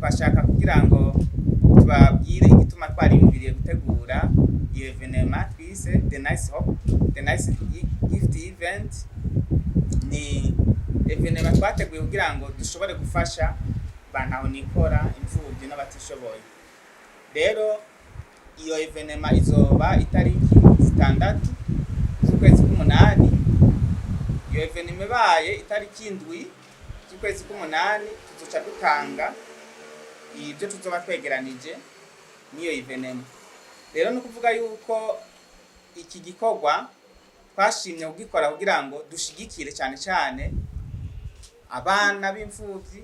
Twashaka kugira ngo tubabwire igituma twariyumviriye gutegura iyi événement twise The Nice Hope, The Nice Gift Event. Ni événement twateguye kugira ngo dushobore gufasha ba nikora, imfubyi n'abatishoboye. Rero iyo événement izoba itariki 6 z'ukwezi k'umunani. Iyo événement ibaye itariki 7 z'ukwezi k'umunani, tuzoca dutanga ibyo tuzoba twegeranije n'iyo événement. Rero ni ukuvuga yuko iki gikorwa twashimye kugikora kugira ngo dushigikire cyane cyane abana b'imfubyi,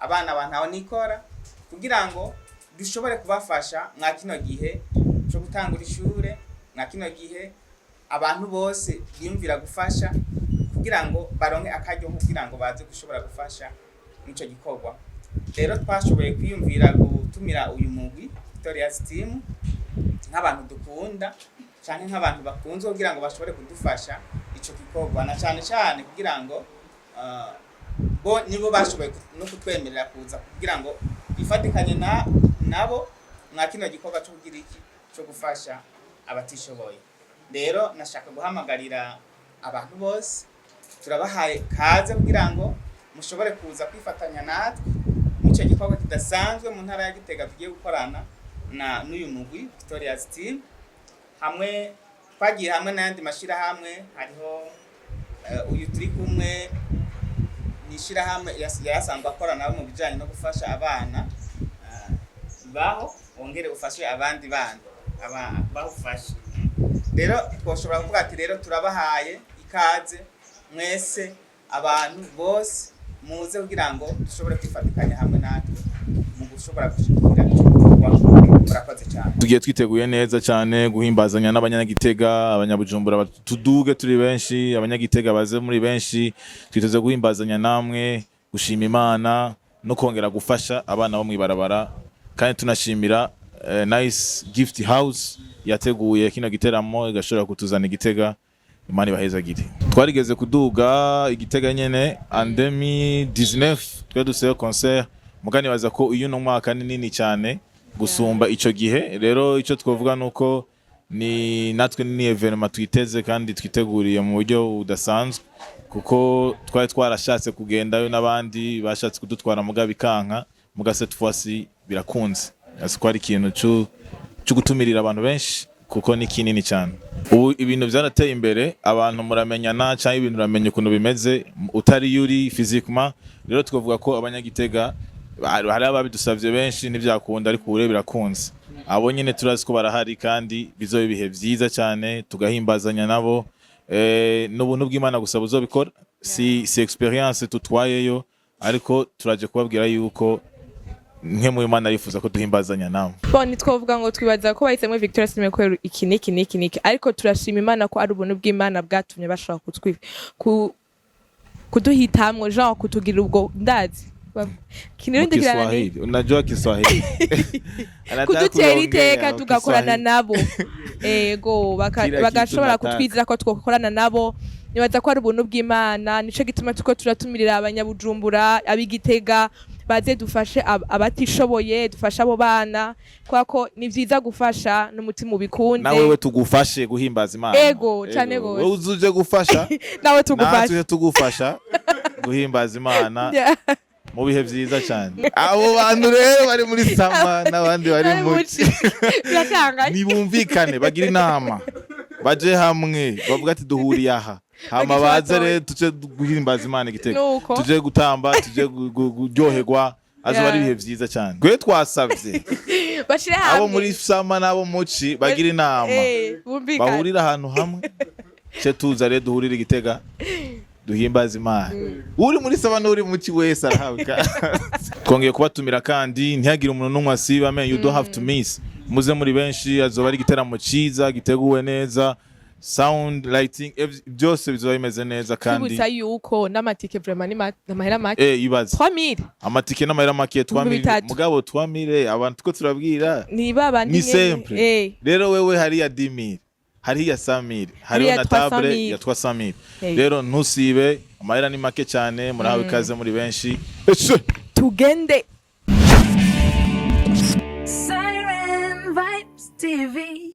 abana ba ntahonikora, kugira ngo dushobore kubafasha mwa kino gihe cyo gutangura ishure, mwa kino gihe abantu bose biyumvira gufasha, kugira ngo baronke akaryo kugira ngo baze gushobora gufasha mw'ico gikorwa. Rero twashoboye kwiyumvira gutumira uyu mugwi Victoria's Team nk'abantu dukunda canke nk'abantu bakunzwe, kugira ngo bashobore kudufasha ico gikorwa, na cane cane kugira ngo bo nibo bashoboye no kutwemerera kuza kugira ngo ifatikanye na nabo mwa kino gikorwa cyo kugira iki, cyo gufasha abatishoboye. Rero nashaka guhamagarira abantu bose, turabahaye kaze kugira ngo mushobore kuza kwifatanya natwe mw'ico gikorwa kidasanzwe mu ntara ya Gitega tugiye gukorana na n'uyu mugwi Victoria's Team. Hamwe twagiye hamwe n'ayandi mashirahamwe, hariho uyu turi kumwe, ni ishirahamwe yarasanzwe akora nabo mu bijanye no gufasha abana, baho wongere ufashe abandi bana bawufashe. Rero twoshobora kuvuga ati rero turabahaye ikaze mwese, abantu bose muze kugira ngo dushobore kwifatikanya hamwe natwe mu gushobora gushigikira ico gikorwa. Murakoze cyane. Tugiye twiteguye neza cyane guhimbazanya n'abanyagitega, abanyabujumbura tuduge turi benshi, abanyagitega baze muri benshi. Twiteze guhimbazanya namwe, gushima Imana no kongera gufasha abana bo mwibarabara, kandi tunashimira Nice Gift House yateguye kino giteramo, igashobora kutuzana igitega. Imana ibahezagire. Twarigeze kuduga igitega nyene en 2019, twari duseyo concert mugani. Baza ko uyu no mwaka ni nini cyane gusumba ico gihe. Rero ico twovuga nuko ni natwe ni événement twiteze kandi twiteguriye mu buryo budasanzwe, kuko twari twarashatse kugendayo n'abandi bashatse kudutwara muga bikanka, muga cette fois-ci birakunze. Asi ko ari ikintu cyo gutumirira abantu benshi, kuko ni kinini cyane. Ubu ibintu byarateye imbere, abantu muramenyana cyangwa ibintu uramenya ukuntu bimeze utari yuri physiquement. Rero twavuga ko abanyagitega hari ababidusavye benshi ntivyakunda, ariko ubu rero birakunze. Abo nyene turazi ko barahari, kandi bizoba ibihe vyiza cyane tugahimbazanya nabo. N'ubuntu bw'Imana gusa buzobikora, si expérience tutwayeyo, ariko turaje kubabwira yuko nke mu Imana yifuza ko duhimbazanya nabo. Bon, ntitwovuga ngo twibaza ko bahisemwo Victoria Sim kubera iki n'iki n'iki n'iki, ariko turashima Imana ko ari ubuntu bw'Imana bwatumye bashobora kuduhitamwo, genre kutugira ubwo ndazi Kirundi kirananiye. Kiswahili, unajua Kiswahili. Anataka Kudutera kuongea iteka tugakorana Kiswahili. nabo, ego Kila kitu bagashobora nataka. kutwizera ko twokorana nabo. Nibaza ko ari ubuntu bw'Imana, nico gituma tuko turatumirira abanyabujumbura, ab'igitega, baze dufashe abatishoboye, dufashe abo bana, kubera ko ni vyiza gufasha n'umutima ubikunze. Na wewe tugufashe guhimbaza Imana. Ego, cane gose. Wewe uzuje gufasha Nawe tugufashe. Natwe tugufasha guhimbaza Imana mu bihe vyiza cyane. Abo bantu rero bari muri sama n'abandi bari Bari mu muci. Biracanganye. Nibumvikane, bagira inama, baje hamwe, bavuga ati duhuriye aha, hama Bagisha baze batoya. rero tuje guhimbaza Imana igitego. Nuko. Tuje gutamba, tuje kuryoherwa, azoba ari ibihe vyiza cyane. Gwe twasavye Bashire hamwe. abo muri sama n'abo muci bagira inama, Bumvikane. bahurira ahantu hamwe, ce tuza rero duhurire igitega duhimbaza Imana. Uri muri sama n'uri muci wese arahabwa. Twongeye kubatumira kandi ntihagire umuntu n'umwe asiba. Man, you don't have to miss. Muze muri benshi, azoba ari igiteramo ciza giteguwe neza, sound, lighting, byose bizoba bimeze neza kandi Twibutsa yuko n'amatike vraiment ni amahera make. Ibaze. 3000. Amatike n'amahera make, 3000. 3000. Mugabo 3000 abantu two turabwira Ni babandi ni nyene. simple. Rero wewe hariya 10,000, hariya 100,000, hariho Hariya na table 300,000. ya 300,000. Hey. Rero ntusibe, amahera ni make cyane. Murahawe ikaze muri benshi. Ese! Tugende. TV.